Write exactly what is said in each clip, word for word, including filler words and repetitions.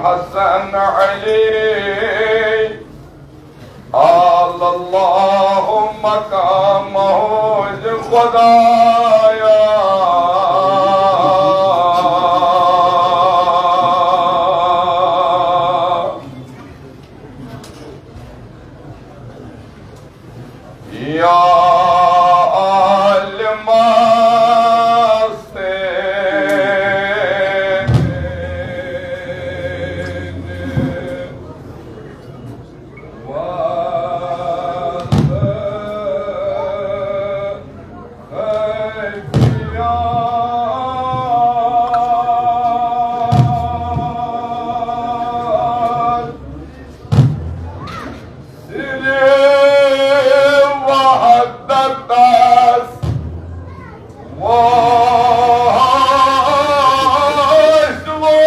حسن علی، اعلی الله مقامه خدایا. یا عالم است و خفیات، سر وحدت است. Y, Y.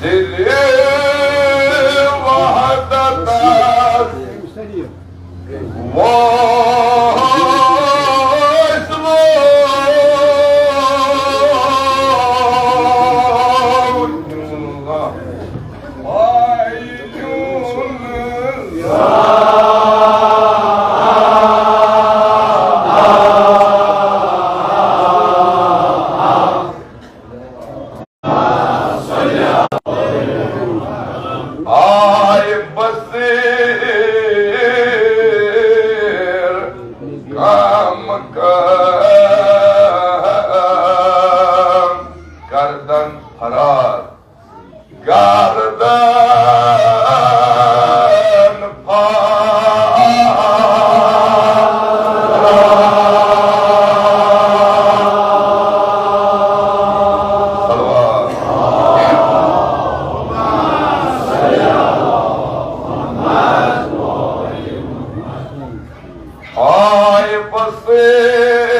سر وحدت است. Y, Y. آی بصیر، کم کم گردن فرار، گردن فرار. صلوات. آی بصیر،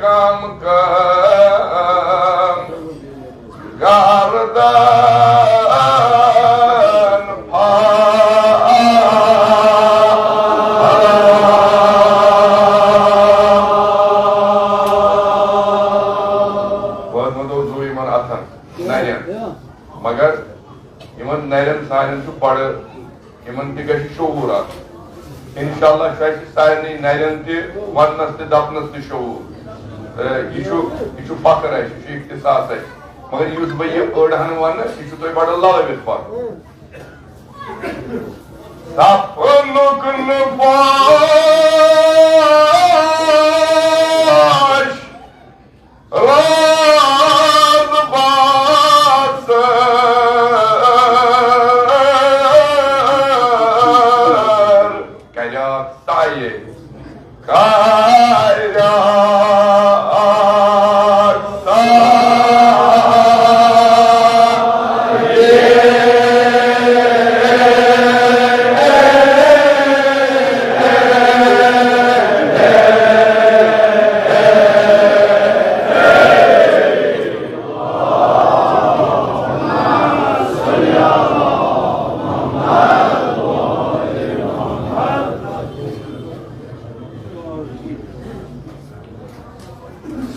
کم کم گردن فرار. بہٕ حظ وَنو زُو یِمَن اَتھَن، نَرٮ۪ن۔ مگر یِمَن نَرٮ۪ن سانٮ۪ن چھُ بَڑٕ، یِمَن تہِ گژھِ شعوٗر آسُن۔ اِنشاءاللہ چھُ اَسہِ سارنٕے نَرٮ۪ن تہِ وَننَس تہِ دَپنَس تہِ شعوٗر۔ تہٕ یہِ چھُ، یہِ چھُ فخر اَسہِ، یہِ چھُ اختصاص اَسہِ۔ مگر یُتھ بہٕ یہِ أڑ ہَن وَنہٕ، یہِ چھُ تۄہہِ بَڑٕ لَلٲوِتھ پَرُن۔ سَپنُک نہٕ پوش، راز باسر، کریاکھ سایہِ، کریاکھ سایہِ۔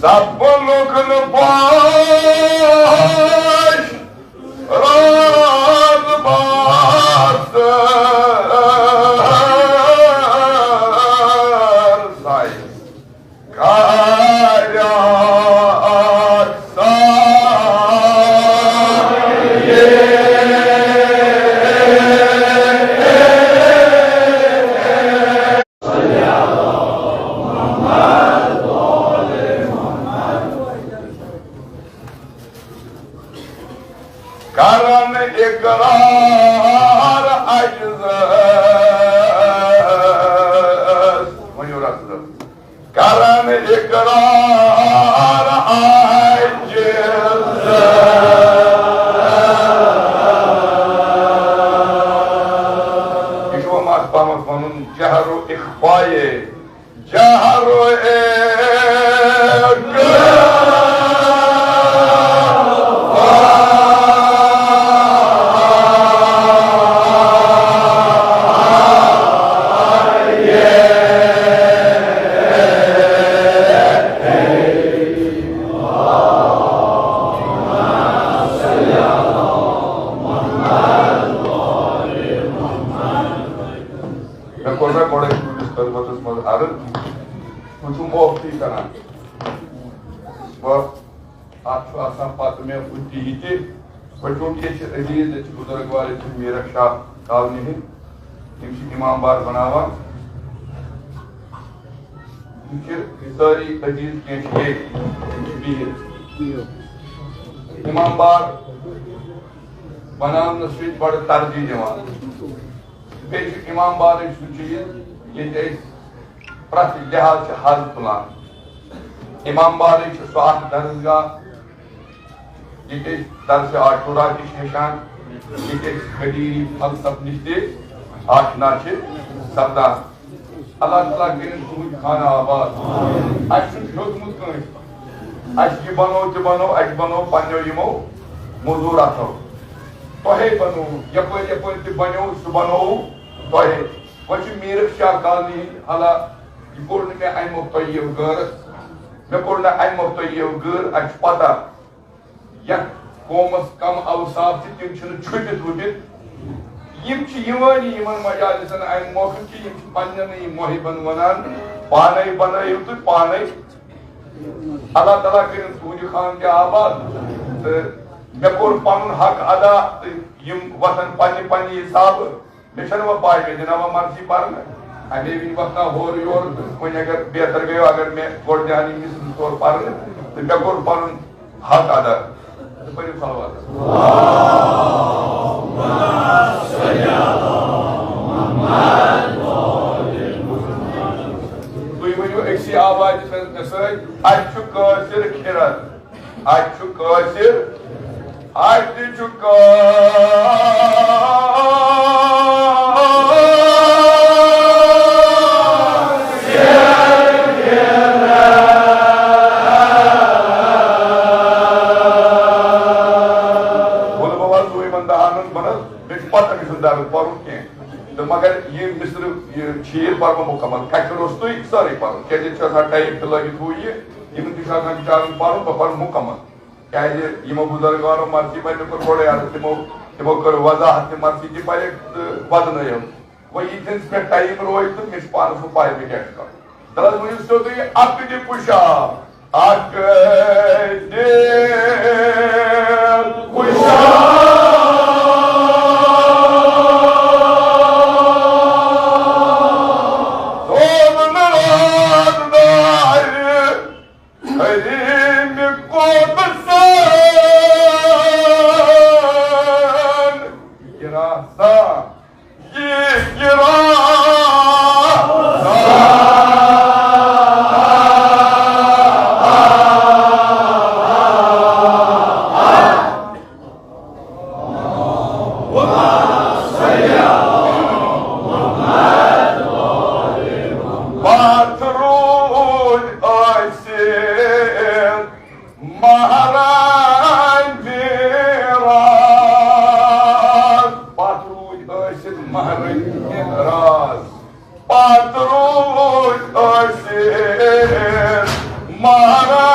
سَپنُک نہٕ پوش، راز باسر سایہِ۔ کریاکھ سایہِ۔ کرن اقرار عجزس۔ ؤنِو رَس رَس۔ کرن اقرار عجزس۔ یہِ چھُ وۄنۍ مَس پَہمَتھ وَنُن جہر و اخفائے۔ جہر و اخفا۔ کوٚر مےٚ گۄڈَے تُہٕنٛدِس خدمتَس منٛز عرض، بہٕ چھُس معٲفی کران۔ بہٕ، اَتھ چھُ آسان پَتہٕ مےٚ ہُہ تہِ یہِ تہِ۔ وۄنۍ چوٗنٛکہِ ییٚتہِ چھِ عزیٖز، ییٚتہِ چھِ بُزرگ وار، ییٚتہِ چھِ میٖرک شاہ کالنی ہٕنٛدۍ، یِم چھِ اِمام بار بَناوان۔ یِم چھِ سٲری عزیٖز، کینٛہہ چھِ ییٚتہِ، یِم چھِ بِہِتھ۔ اِمام بار بَناونَس چھِ أسۍ بَڑٕ ترجیح دِوان۔ بیٚیہِ چھُ اِمام بارٕچ سُہ چیٖز، ییٚتہِ أسۍ پرٛٮ۪تھ لحاظ چھِ حظ تُلان۔ اِمام بارٕچ چھِ سُہ اَکھ درسگاہ، ییٚتہِ أسۍ درسِ عاشورا تہِ چھِ ہیٚچھان، ییٚتہِ أسۍ قدیٖری فلسفہٕ نِش تہِ آشنا چھِ سپدان۔ اللہ تعالیٰ کٔرِن تُہُنٛد خانہ آباد۔ اَسہِ چھُنہٕ ہیوٚتمُت کٲنٛسہِ۔ اَسہِ یہِ بَنوو تہِ بَنوو، اَسہِ بَنوو پنٛنیو یِمو مٔزوٗر اَتھو۔ تۄہے بَنووُ، یَپٲرۍ یَپٲرۍ تہِ بَنیوو، سُہ بَنووُ تۄہے۔ وۄنۍ چھِ میٖرک شاہ کالنی ہِنٛدۍ حالات، یہِ کوٚر نہٕ مےٚ اَمہِ مۄکھٕ تۄہہِ یہِ غٲر، مےٚ کوٚر نہٕ اَمہِ مۄکھٕ تۄہہِ یہِ غٲر، اَسہِ چھِ پَتہ۔ یتھ قومس کم اوصاف چھِ، تِم چھِنہٕ چھُپِتھ وُپِتھ۔ یِم چھِ یِوٲنی یِمن مجالسن امہِ مۄکھٕ کہِ یِم چھِ پننٮ۪نٕے محبن ونان، پانے بنٲیِو تُہۍ پانے۔ اللہ تعالیٰ کٔرِن تُہنٛدِ خانہٕ تہِ آباد۔ تہٕ مےٚ کوٚر پنُن حق ادا، تہٕ یِم وۄتھن پننہِ پننہِ حسابہٕ۔ مےٚ چھَنہٕ وۄنۍ پَے، مےٚ دِنا وۄنۍ مرضی پَرنہٕ۔ اَمے وِزِ وۄتھنا ہورٕ یورٕ تہٕ وۄنۍ اگر بہتر گٔیو، اگر مےٚ گۄڈٕ دیٛان یہِ مِثلہٕ طور پَرنہٕ تہٕ مےٚ کوٚر پَنُن حق ادا۔ تہٕ پٔرِو صلوات۔ تُہۍ ؤنِو أکسٕے آوازِ سۭتۍ مےٚ سۭتۍ، اَتہِ چھُ کٲشِر کھِرَن۔ اَتہِ چھُ کٲشِر، اَتہِ چھُ کٲشِر۔ ووٚن بہٕ وَنہٕ ژٕ یِمَن دَہَن ہُنٛد بَنَس، مےٚ چھُ پَتہ مےٚ چھُنہٕ درٕد پَرُن کینٛہہ۔ تہٕ مگر یہِ مِصرٕ، یہِ شیٖر پَرٕ بہٕ مُکمل، کَتہِ چھُ روٚستُے سٲرٕے پَرُن، کیٛازِ ییٚتہِ چھُ آسان ٹایِپ تہِ لٲگِتھ ہُہ یہِ، یِمَن تہِ چھُ آسان بِچارَن پَرُن، بہٕ پَرٕ مُکمل۔ کیٛازِ یِمو بُزرگانو مرثی پَرِ، مےٚ کوٚر گۄڈَے عرض، تِمو، تِمو کٔر وضاحت تہِ مرثی تہِ پَرِ تہٕ وَدنٲیِم۔ وۄنۍ یِتھٮ۪ن پٮ۪ٹھ ٹایم روزِ تہٕ مےٚ چھُ پانَس وۄنۍ پَے مےٚ کیٛاہ چھُ کَرُن۔ دَپان ؤنِو سیوٚدُے، اَکھ دِ پُشاپ، اَکھ دِ پُشاپ۔ سوزُن راتھ دارِ حریمِ قۄدسن، یہِ راز سان، یہِ، یہِ راز سان۔ پتھ روٗدۍ ٲسِتھ مہرٲنۍ راز۔ پتھ روٗدۍ ٲسِتھ مہرٲنۍ راز۔ پتھ روٗدۍ ٲسِتھ مہرٲنۍ راز۔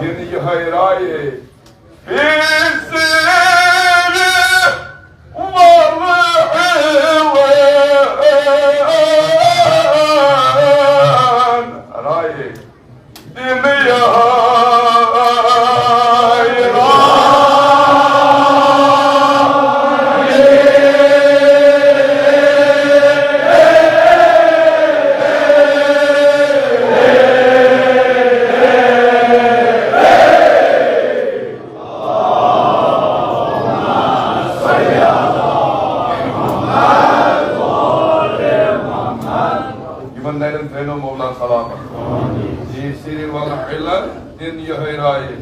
دِنہٕ یِہوٚے رایے۔ فِي سِرِّ وَالْعِلَانِ۔ رایے۔ دِنہٕ یِہوٚے رایے۔ یِمن نرٮ۪ن تھٲینو مولا سلامت۔ فِي سِرِّ وَالْعِلَانِ دِنہٕ یِہوٚے رایے۔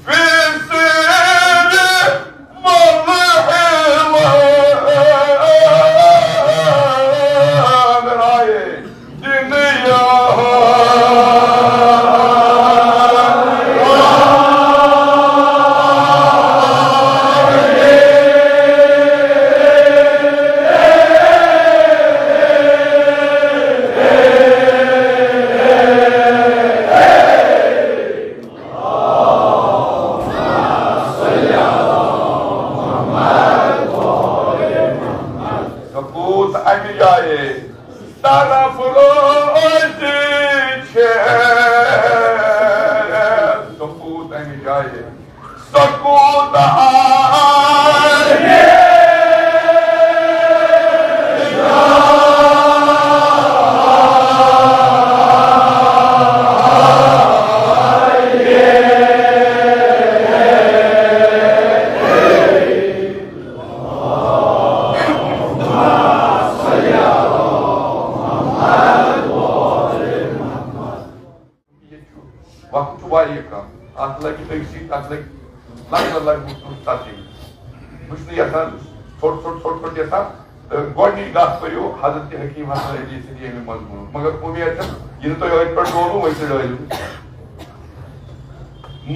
فِي سِرِّ وَالْعِلَانِ رایے۔ دِنہٕ یِہوٚے۔ اَمہِ جایہِ طرف روزِ چھِ سکوٗت اَمہِ جایہِ، سکوٗت آیہِ۔ ییٚتہِ چھُ وقت چھُ واریاہ کم، اتھ لگہِ أکسٕے، اتھ لگہِ لگ بگ لگ بگ ژتجی۔ بہٕ چھُس نہٕ یژھان ژھوٚٹ ژھوٚٹ ژھوٚٹ ژھوٚٹ یژھان، تہٕ گۄڈٕنِچ دَہ پٔرِو حضرت حکیم حسن علی سٕنٛدِ ییٚمہِ مضموٗنُک۔ مگر اُمید چھم یہِ نہٕ تۄہہِ أتھۍ پٮ۪ٹھ ڈولوٕ، وۄنۍ تہِ ڈٲلِو۔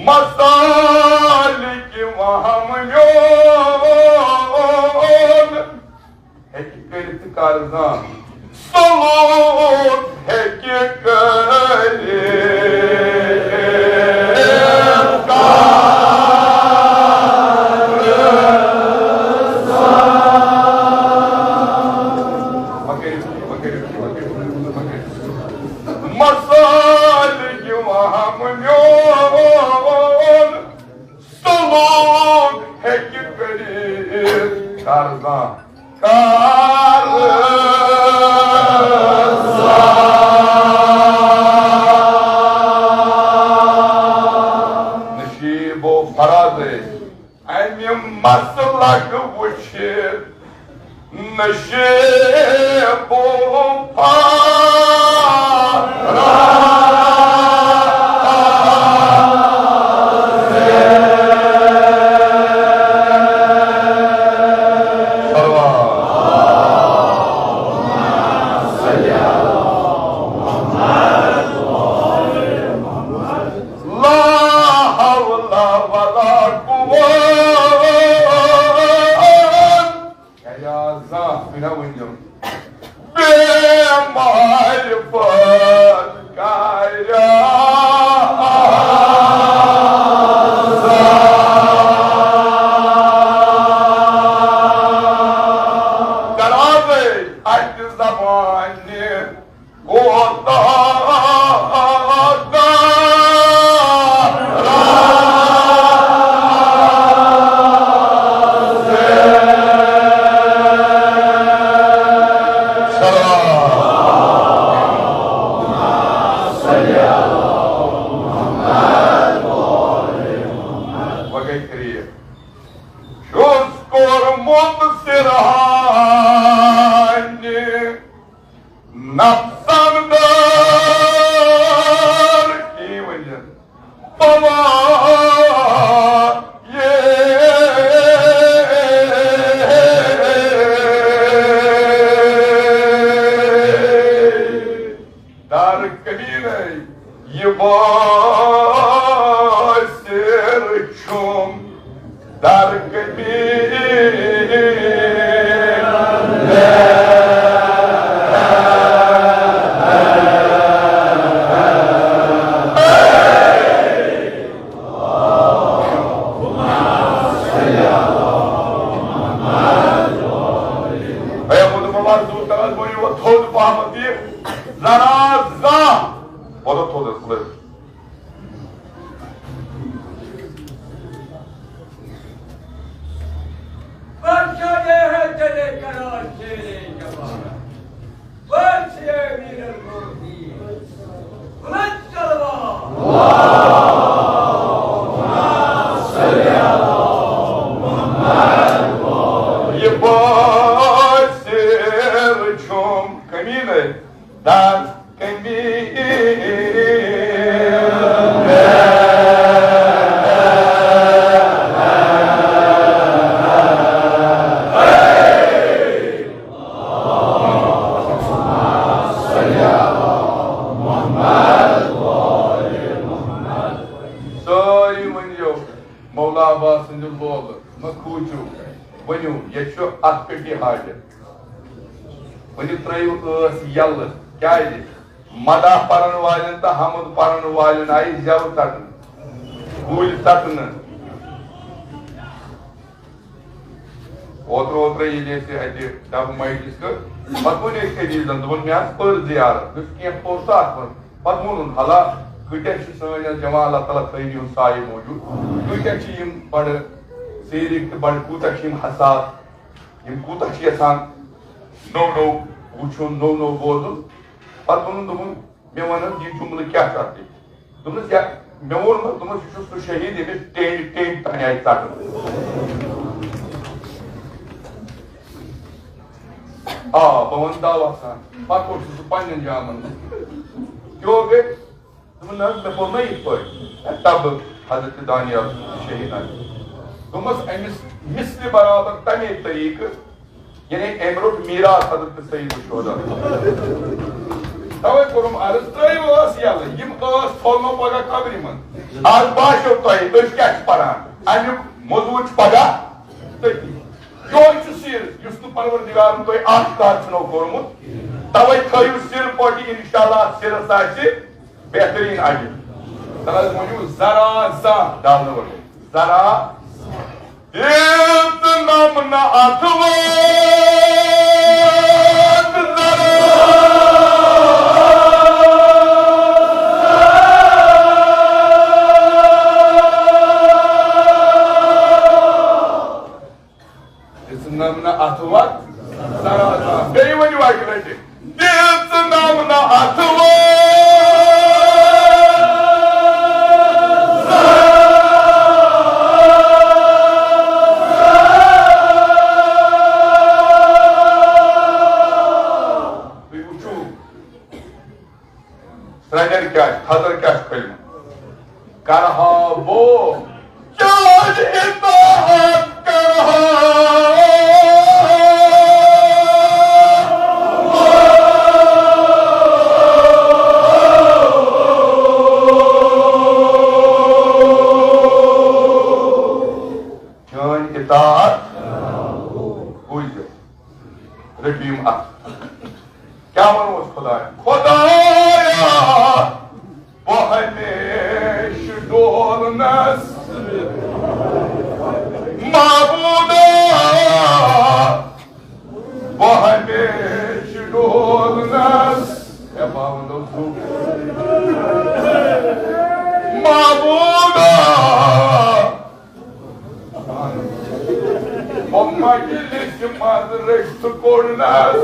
مسالِکِ وہم میون ہیٚکہِ کٔرِتھ کارزان، سلوک ہیٚکہِ کٔرِتھ کارزان۔ مہ کٔرِو، مہ کٔرِو، مہ کٔرِو، مہ کٔرِو۔ مسالِکِ وہم میون سلوک ہیٚکہِ کٔرِتھ کارزان، کارزان۔ نشیب و فرازِ اَمہِ مسلک وٕچھِتھ نشیب و فراز۔ لا حول ولا قوة۔ کَریا زانٛہہ، مےٚ ؤنِو۔ بے معرفت کَریا زانٛہہ۔ درازَے اَتہِ زبانہِ کوتاہ وۄنۍ گٔے ترٛیش۔ چھُس کوٚرمُت سِرہانہِ نفسن دار کی وجہ بوا یہ دار کبیر یہ باسر چھم در کبیر۔ اے بُدھ بابا، ژٕ وُچھ تَلہٕ حظ، بہٕ یِمہٕ تھوٚد پَہمَتھ یہِ زَرا زانٛہہ۔ وَلہٕ تھوٚد حظ، کھُلٲیِو۔ بادشاہ دے ہے تیرے قرار شیر جبار۔ بادشاہ امیر المومنین۔ بلند تلوار۔ یہِ باسر چھُم کٔمی نہٕ۔ دار کمی۔ سٲری ؤنِو، مولا عباس سٕنٛدِ لولہٕ مہٕ کھوٗژِو، ؤنِو، یہِ چھُ اَتھ پٮ۪ٹھ یہِ حاجت۔ ؤنِو، ترٛٲیِو ٲس یَلہٕ۔ کیٛازِ؟ مدح پرن والٮ۪ن تہٕ حمد پرن والٮ۪ن آیہِ زٮ۪و ژٹنہٕ، گُلۍ ژٹنہٕ۔ اوترٕ اوترٕ ییٚلہِ اَسہِ اَتہِ ڈبہٕ مجلس کٔر، پتہٕ ووٚن أکۍ عزیزن، دوٚپُن، "مےٚ حظ پٔر زیارت، مےٚ چھُ کینٛہہ پوٚر تہٕ اَتھ منٛز۔" پتہٕ ووٚنُن، "حالا کۭتیٛاہ چھِ سٲنۍ حظ جماعت، اللہ تعالیٰ تھٲیِن یِہُنٛد سایہِ موٗجوٗد، کۭتیٛاہ چھِ یِم بڑٕ سیرِک تہٕ بڑٕ کوٗتاہ چھِ یِم حساس، یِم کوٗتاہ چھِ یژھان نوٚو نوٚو وُچھُن، نوٚو نوٚو بوزُن۔" پتہٕ ووٚنُن، دوٚپُن، "مےٚ وَن حظ، یہِ جملہٕ کیٛاہ چھُ اَتھ لیٚکھِتھ؟" دوٚپمَس، "یا، مےٚ ووٚن نہ، دوٚپمَس، یہِ چھُ سُہ شہیٖد، ییٚمِس ٹینٛڈ ٹینٛڈ تانۍ آیہِ ژَٹنہٕ۔" آ، بہٕ وَنہٕ دعویٰ سان، پَتہٕ کوٚر سُہ سُہ پنٛنٮ۪ن جامَن منٛز۔ کیٛو گٔے؟ دوٚپُن، "نہ حظ، مےٚ کوٚر نہ یِتھ پٲٹھۍ۔ ہے، تَبہٕ حضرت دانیال سُنٛد شہیٖد آسہِ۔" دوٚپمَس، أمِس مثلہِ برابر تَمے طریٖقہٕ یعنی أمۍ روٚٹ میٖراث حضرت سید الشہداء۔ توے کوٚرُم عرض، ترٛٲیِو ٲس یَلہٕ، یِم ٲس پھۄلنو پگاہ قبرِ منٛز۔ آز باسیو تۄہہِ، أسۍ کیٛاہ چھِ پَران؟ اَمیُک موضوع چھُ پگاہ تٔتی۔ یِہوٚے چھُ سِر، یُس نہٕ پروردگارَن تۄہہِ آشکار چھُنو کوٚرمُت۔ توے تھٲیِو سِر پٲٹھۍ، اِنشاءاللہ اَتھ سِرَس آسہِ بہتریٖن اجر۔ تَلہٕ حظ ؤنِو، ذرا زانٛہہ، ڈالنہٕ ورٲے۔ ذرا دِژ نمنہٕ اَتھٕ وٲنٛگ ذرا۔ دِژ نمنہٕ اَتھٕ وٲنٛگ ذرا۔ بیٚیہِ ؤنِو اَکہِ لَٹہِ۔ دِژ نمنہٕ اَتھٕ وٲنٛگ۔ تُہۍ وٕچھِو، سرٛنٮ۪ر کیٛاہ چھِ، تھزر کیٛاہ چھِ کھٔلمٕژ؟ کرہا بو کیٛازِ اطاعت کرہا؟ چٲنۍ اطاعت بوٗزِو، رٔٹِو یِم اَتھ۔ کیٛاہ وَنوس خۄدایا؟ خۄدایا، بہٕ ہمیشہٕ ڈولنس، معبوٗدا، بہٕ ہمیشہٕ ڈولنس۔ اے باوَن دۄہ زُو۔ معبوٗدا، بہٕ مجلسہِ منٛز رٔٹۍ ژٕ کوٚڑنس۔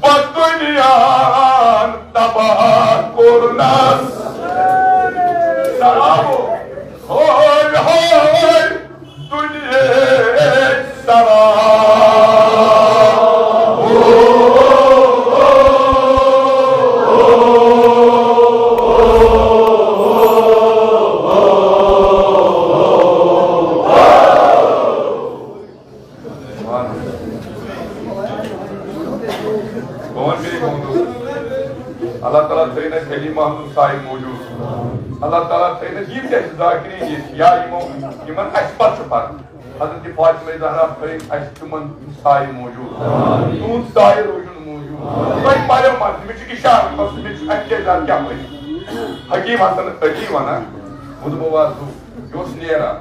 بہٕ دُنیاہَن تباہ کوٚرنس۔ سلام۔ ہوے، ہوے، دُنیاہٕچ سرا۔ بہٕ وَنہٕ بیٚیہِ ووٚنُس، اللہ تعالیٰ تھٲیِن اَسہِ حلیٖم محمد سایہِ موٗجوٗد۔ اللہ تعالیٰ تھٲیِن اَسہِ یِم تہِ اَسہِ ذاکرین ییٚتہِ یا یِمو، یِمن اَسہِ پَتہٕ چھُ پَرُن۔ حضرت فاطمہ زہرا تھٲیِن اَسہِ تِمن سایہِ موٗجوٗد۔ تُہُنٛد سایہِ روٗزِن موٗجوٗد۔ تۄہہِ پَریو منٛز، مےٚ چھُ اِشارٕ، بس مےٚ چھُ اَتہِ کیٛاہ زیادٕ کیٛاہ پَرِ۔ حکیٖم حسن علی وَنان، بُدھ بوازُک یہِ اوس نیران۔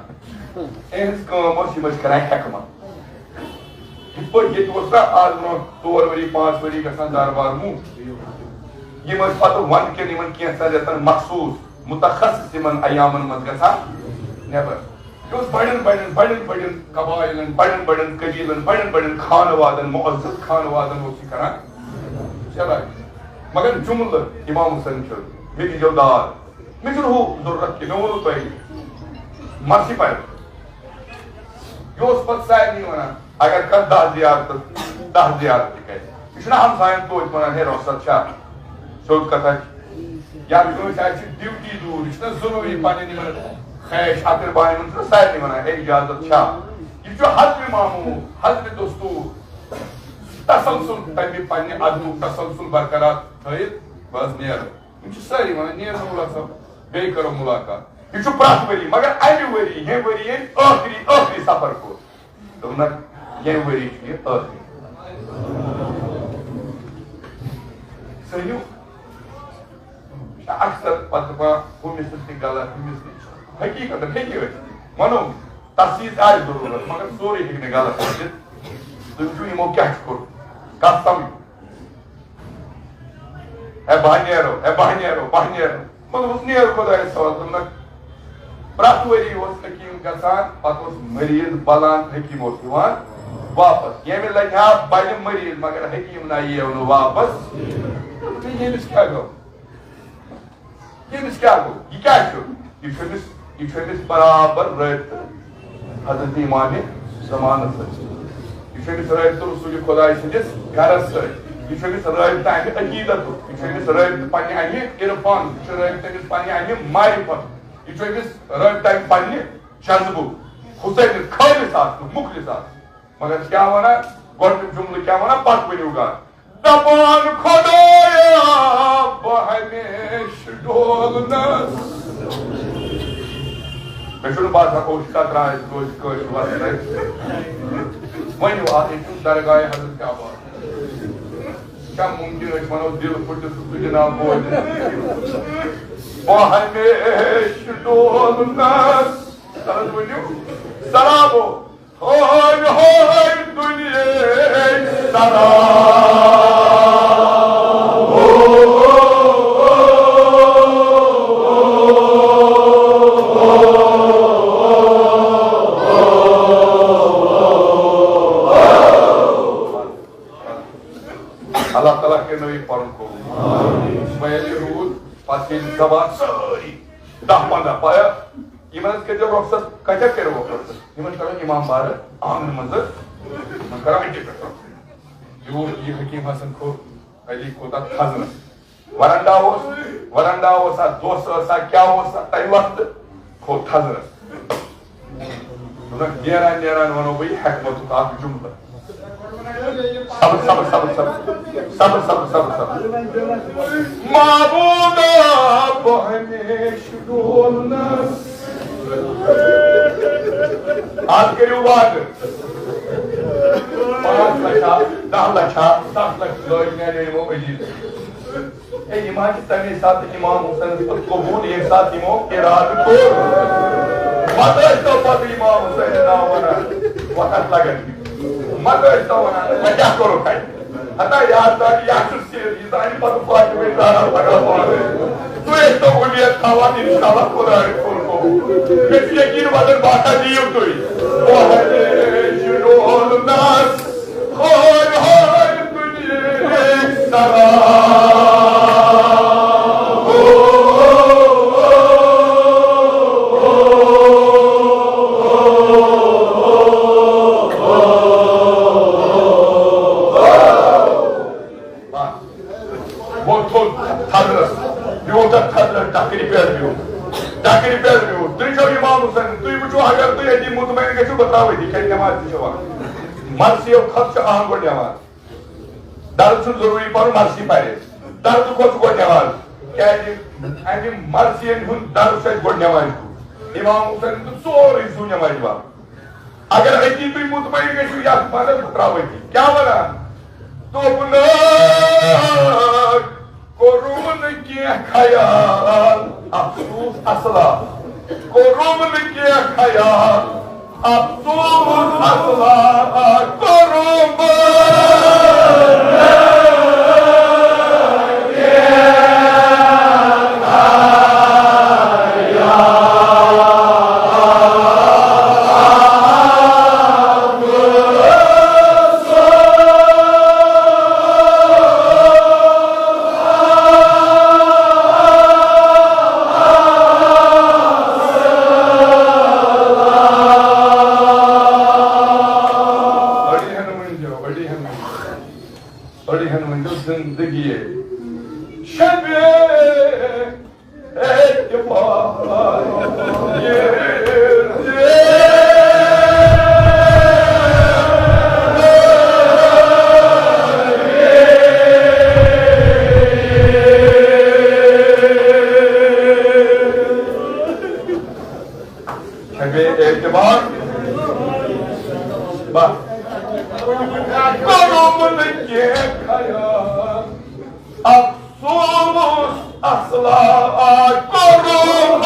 اِہِنٛز کٲم ٲس، یِم ٲسۍ کران حکمت۔ یِتھ پٲٹھۍ ییٚتہِ اوس نا آز برونٛہہ ژور ؤری، پانٛژھ ؤری گژھان دربار مُنٛگ۔ یِم ٲسۍ پتہٕ وَنٛدٕ کٮ۪ن یِمن کینٛژن رٮ۪تن مخصوٗص متخصص یِمن ایامن منٛز گژھان نٮ۪بر۔ یہِ اوس بڑٮ۪ن بڑٮ۪ن، بڑٮ۪ن بڑٮ۪ن قبائلن، بڑٮ۪ن بڑٮ۪ن قبیلن، بڑٮ۪ن بڑٮ۪ن خانوادن، معزز خانوادن اوس یہِ کران چلاے۔ مگر جملہٕ امام حسن چھُ، مےٚ دیٖزیو داد۔ مےٚ چھُنہٕ ہُہ ضروٗرت کینٛہہ، مےٚ ووٚنوُ تۄہہِ۔ مرثی پرِ۔ یہِ اوس پتہٕ سارنٕے ونان، اگر کانٛہہ دَہ زیارتہٕ، دَہ زیارتہٕ تہِ کرِ۔ یہِ چھُنہ ہمساین توتہِ ونان، ہے، رۄخصت چھا؟ سیوٚد کتھا چھِ۔ یا کٲنٛسہِ آسہِ ڈیوٹی دوٗر، یہِ چھُنہ ضروٗری پنٕنۍ یِمن خیش اکربان، یِمن چھُنہ سارنٕے ونان، ہے، اجازت چھا؟ یہِ چھُ حضرِ ماموٗ، حضرِ دوستوٗ، تسلسل، تمہِ پننہِ عدمُک تسلسل برقرار تھٲیِتھ، بہٕ حظ نیرٕ۔ یِم چھِ سٲری وَنان، "نیر نوٗر صٲب، بیٚیہِ کَرو مُلاقات۔" یہِ چھُ پرٛٮ۪تھ ؤری، مگر اَمہِ ؤری، ییٚمہِ ؤری ییٚمۍ ٲخری، ٲخری سفر کوٚر، دوٚپنَکھ، "ییٚمہِ ؤری چھُ یہِ ٲخری۔" سٲنِو چھِ اکثر پَتہٕ دَپان، ہُمِس سۭتۍ تہِ غلط، ہُمِس سۭتۍ۔ حقیٖقتاً ہیٚکہِ ٲسِتھ۔ ونو، تفصیٖل آسہِ ضروٗرت، مگر سورُے ہیٚکہِ نہٕ غلط ٲسِتھ۔ تُہۍ وٕچھِو، یِمو کیٛاہ چھُ کوٚرمُت، کَتھ سَمجھِو۔ ہے بہٕ نیرو، ہے بہٕ نیرو، بہٕ نیرو۔ مگر اوس نیر خۄدایَس حوالہٕ، دوٚپنَکھ، پرٛٮ۪تھ ؤری اوس حکیٖم گژھان، پَتہٕ اوس مریض بَلان، حکیٖم اوس یِوان واپَس۔ ییٚمہِ لَٹہِ ہا بَنہِ مریض، مگر حکیٖم نہ یِیو نہٕ واپَس۔ ییٚمِس کیٛاہ گوٚو؟ ییٚمِس کیٛاہ گوٚو؟ یہِ کیٛاہ چھُ؟ یہِ چھُ أمِس، یہِ چھُ أمِس برابر رٲبطہٕ حضرت امام زمانَس سۭتۍ۔ یہِ چھُ أمِس رٲبطہٕ رسول خۄداے سٕنٛدِس گرس سۭتۍ۔ یہِ چھُ أمِس رٲبطہٕ اَمہِ عقیٖدتُک۔ یہِ چھُ أمِس رٲبطہٕ پننہِ اَمہِ عرفان۔ یہِ چھُ رٲبطہٕ أمِس پننہِ اَمہِ معرفت۔ یہِ چھُ أمِس رٲبطہٕ اَمہِ پننہِ جذبُک۔ حسین خالص آسنُک، مخلص آسنُک۔ مگر کیٛاہ وَنان؟ گۄڈٕنیُک جملہٕ کیٛاہ وَنان؟ پَتہٕ ؤنِو گَر۔ دَپان خۄدایا، بہٕ ہمیشہٕ ڈولنَس۔ مےٚ چھُنہٕ باسان، اوس تَتھ درٛاے کٲنٛسہِ، کٲنٛسہِ وَسنَے۔ ؤنِو، اَتھ ہے چھُ درگاہ حضرت عباس۔ کیٛاہ مُمکِن أسۍ وَنو دِل پھُٹِتھ تہٕ سُہ جِناب بوزِ؟ بہٕ ہمیشہٕ ڈولنَس۔ تَلہٕ ؤنِو، سلامو۔ ہاے ہاے دُنیاہٕچ سرا۔ اللہ تعالیٰ کٔرِنو یہِ پَرُن قبوٗل۔ وۄنۍ ییٚلہِ روٗد، پَتہٕ ییٚلہِ زبان سٲری دَہ پنٛداہ پَیہِ، یِمن حظ کٔرۍزیو رۄخصت، کَتہِ کٔرِو رۄخصت؟ یِمن کَرو اِمام بارٕ آنٛگنہٕ منٛز حظ، یِمن کَرو اَتہِ پٮ۪ٹھ رۄخصت۔ یہِ ووت یہِ حکیٖم حسن کھوٚت، علی کھوٚت اَتھ تھزرَس۔ ورنڈا اوس، ورنڈا اوس اَتھ، دۄس ٲس اَتھ، کیٛاہ اوس اَتھ تَمہِ وقتہٕ؟ کھوٚت تھزرَس۔ دوٚپنَکھ، نیران نیران وَنو بہٕ یہِ حکمتُک اَکھ جُملہٕ۔ صبر، صبر، صبر، صبر۔ صبر، صبر، صبر، صبر۔ معبودا، بہٕ ہمیشہٕ ڈولنَس۔ آز کٔرِو وعدٕ۔ پانٛژھ لَچھ ہا، دَہ لَچھ ہا، سَتھ لَچھ لٲگۍ میٛانیو یِمو عزیٖزو۔ ہے، یِم حظ چھِ تَمے ساتہٕ اِمام حُسینَس پَتہٕ قبوٗل، ییٚمہِ ساتہٕ یِمو اِرادٕ کوٚر۔ مَتہٕ ٲسۍ تو پَتہٕ اِمام حُسین ناو وَنان، وۄنۍ کَتھ لَگَن یِم۔ مَتہٕ ٲسۍ تو وَنان، وۄنۍ کیٛاہ کوٚرُکھ اَتہِ؟ ہتا یاد دار، یہِ حظ چھُ سِر، یہِ زانہِ پَتہٕ فاطمہ زہرا پَگاہ پانَے۔ تُہۍ ٲسۍ تو اُمید تھاوان، اِنشاءاللہ خۄداے کوٚر قبوٗل۔ مےٚ چھُ یقیٖن وَزَن باسان دِیِو تُہۍ۔ او ہے، یہِ چھُ ڈول ناز۔ ہاے ہاے دُنیہٕچ سرا۔ وۄتھ تھوٚد تھزرس، بیوٗٹھ اَتھ تھزرس، ڈکرِ پٮ۪ٹھ بیوٗٹھ، ڈکرِ پٮ۪ٹھ بیوٗٹھ۔ تُہۍ چھِو اِمام حُسین، تُہۍ وٕچھِو، اگر تُہۍ أتی مطمئن گٔژھِو، بہٕ ترٛاوٕ أتی، کیٛازِ نٮ۪ماز تہِ چھِ وقت۔ مرثیو کھۄتہٕ چھُ اہم گۄڈٕ نٮ۪ماز۔ درس چھُنہٕ ضروٗری پَرُن، مرثی پَرِ۔ درسہٕ کھۄتہٕ چھُ گۄڈٕ نٮ۪ماز۔ کیٛازِ؟ اَمہِ مرثین ہُنٛد درس چھُ اَسہِ گۄڈٕ نٮ۪مازِ کُن۔ اِمام حُسین دیُت سورُے زُو نٮ۪مازِ وقت۔ اگر أتی تُہۍ مطمئن گٔژھِو یَتھ منٛز، بہٕ ترٛاوٕ أتی۔ کیٛاہ وَنان؟ دوٚپنَکھ، کوٚرُم نہٕ کینٛہہ خیال، افسوس اصلا۔ کوٚرُم نہٕ کینٛہہ خیال، افسوس اصلا کوٚرُم۔ أڑی ہن ؤنۍزیو، أڑی ہن ؤنۍزیو، أڑی ہن ؤنۍزیو زندگی شبِ اعتبار۔ شبِ اعتبار۔ بس۔ کوٚرُم نہٕ کینٛہہ خیال۔ افسوس اصلا کوٚرُم۔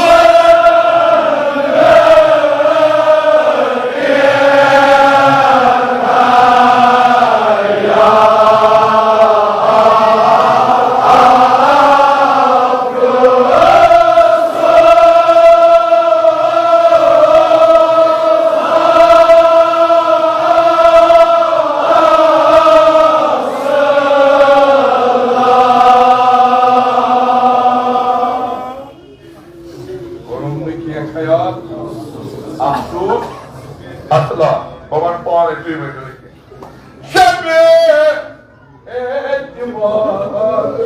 افسوس، اصلا، بہٕ وَنہٕ پانَے، تُہۍ ؤنِو نہٕ کینٛہہ۔ شبِ اعتبار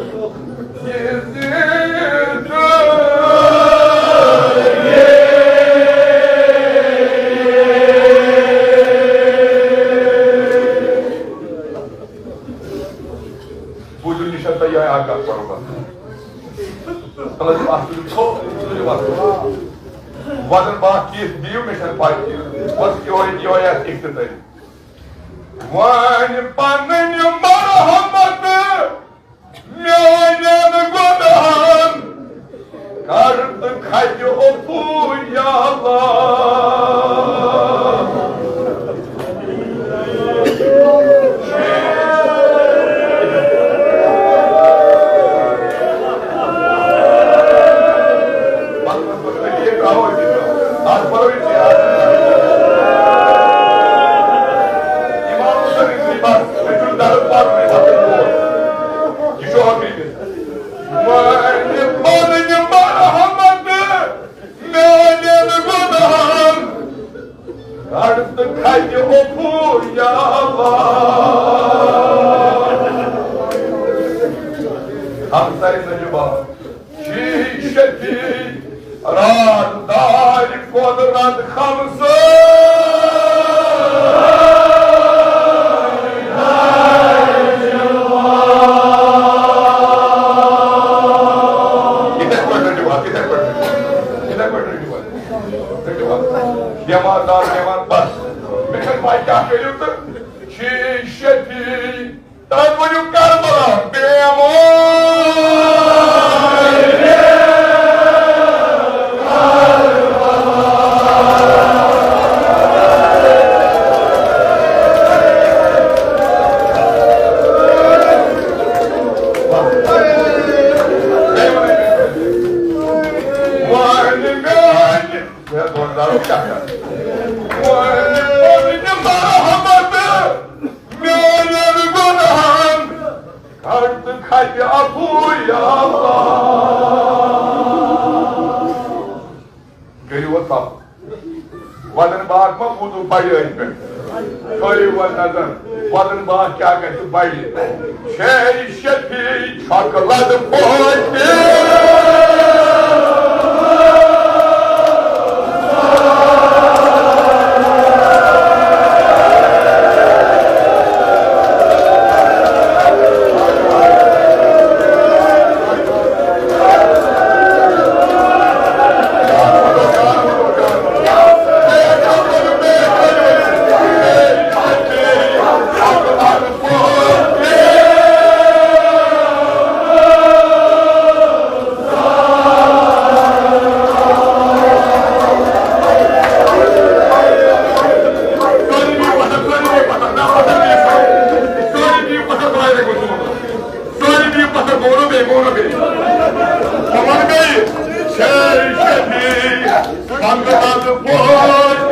یہِ زِ تُہۍ بوٗزِو، یہِ چھا تۄہہِ یِہوٚے اکھ کتھ پرو پتہٕ؟ مطلب، اَتھ چھُ ژھوٚٹ، یہِ چھُ وَتھ۔ وَزن باغ کِژھ دِیِو، مےٚ چھَنہٕ پَے۔ بَس یِہوٚے، یِہوٚے آسہِ اِختِتٲمی۔ وۄنۍ پَنٕنۍ مرحمت میٛانٮ۪ن گۄناہَن۔ کر تہٕ کھَتہِ عفو یا اللہ۔ امام حسین ابن عباس، مےٚ چھُنہٕ درد پَرُن، مےٚ چھُ ٲخری۔ وۄنۍ پَنٕنۍ مرحمت میٛانٮ۪ن گۄناہَن۔ کر تہٕ کھَتہِ عفو یا اللہ۔ ہمسایہِ نجبہ، شی شفیع، رازدار قدرت خمسہٕ۔ یِتھَے پٲٹھۍ رٔٹِو حظ، یِتھَے پٲٹھۍ رٔٹِو۔ یِتھَے پٲٹھۍ رٔٹِو حظ۔ رٔٹِو حظ۔ بٮ۪مار دار بٮ۪مار، بس۔ مےٚ چھَنہٕ پَے کیٛاہ کٔرِو تہٕ۔ شی شفیع، تَتھ ؤنِو کربلا، بے امان۔ وۄنۍ میٛانہِ، ہے، دۄن دارو کیٛاہ کرٕ؟ وۄنۍ پنٕنۍ مرحمت میٛانٮ۪ن گۄناہن۔ کھڑ تہٕ کھتہِ عفو یا اللہ۔ کٔرِو وۄنۍ ژَپھ۔ وَدَن باغ ما ووتوٕ بَڑِ عٲلۍ پٮ۪ٹھ؟ تھٲیِو وۄنۍ نظر، وَدَن باغ کیٛاہ گژھِ بَڑِ۔ شے شفیع چھۄکہٕ لَدٕ پوش تہِ۔ سٲری دِیِو پَتھر، بہٕ وَنہٕ بیٚیہِ، بہٕ وَنہٕ بیٚیہِ۔ بہٕ وَنہٕ بیٚیہِ۔ شے شفیع، بنٛدٕ بنٛدٕ پوش۔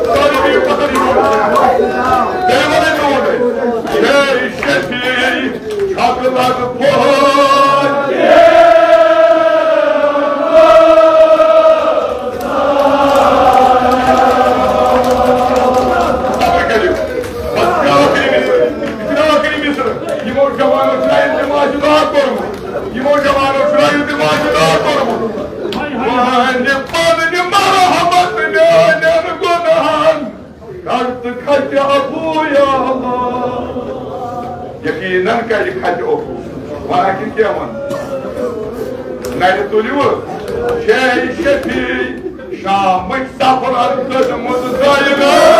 سٲری دِیِو پَتھر، یِمو۔ بیٚیہِ وَنہٕ بیٚیہِ۔ شے شفیع، چھۄکہٕ لَدٕ پوش۔ صبر کٔرِو۔ بس، یہِ چھُ ٲخری مصرٕ۔ یہِ چھُ ٲخری مصرٕ۔ یِمو جوانو چھُنہ التماس دُعا کوٚرمُت۔ یِمو جوانو چھُنہ التماس دُعا کوٚرمُت۔ وۄنۍ پَنٕنۍ مرحمت میٛانٮ۪ن گۄناہَن۔ کر تہٕ کھتہِ عفو یا اللہ۔ یقیناً کرِ کھتہِ عفو۔ وَنان کِنہٕ کینٛہہ وَنہٕ؟ نَرِ تُلِو۔ شے شفیع، شامٕچ سفرن کٔرمٕژ زٲیِدہ۔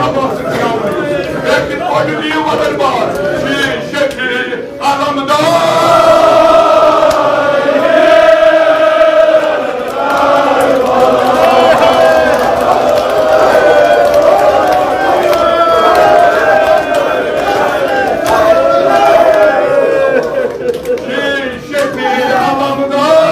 لیکن پننہِ دِیِو وطن بار، شیٖش شفیع علمدار۔ شیٖش شفیع علمدار۔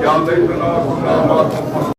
یا سیدنا،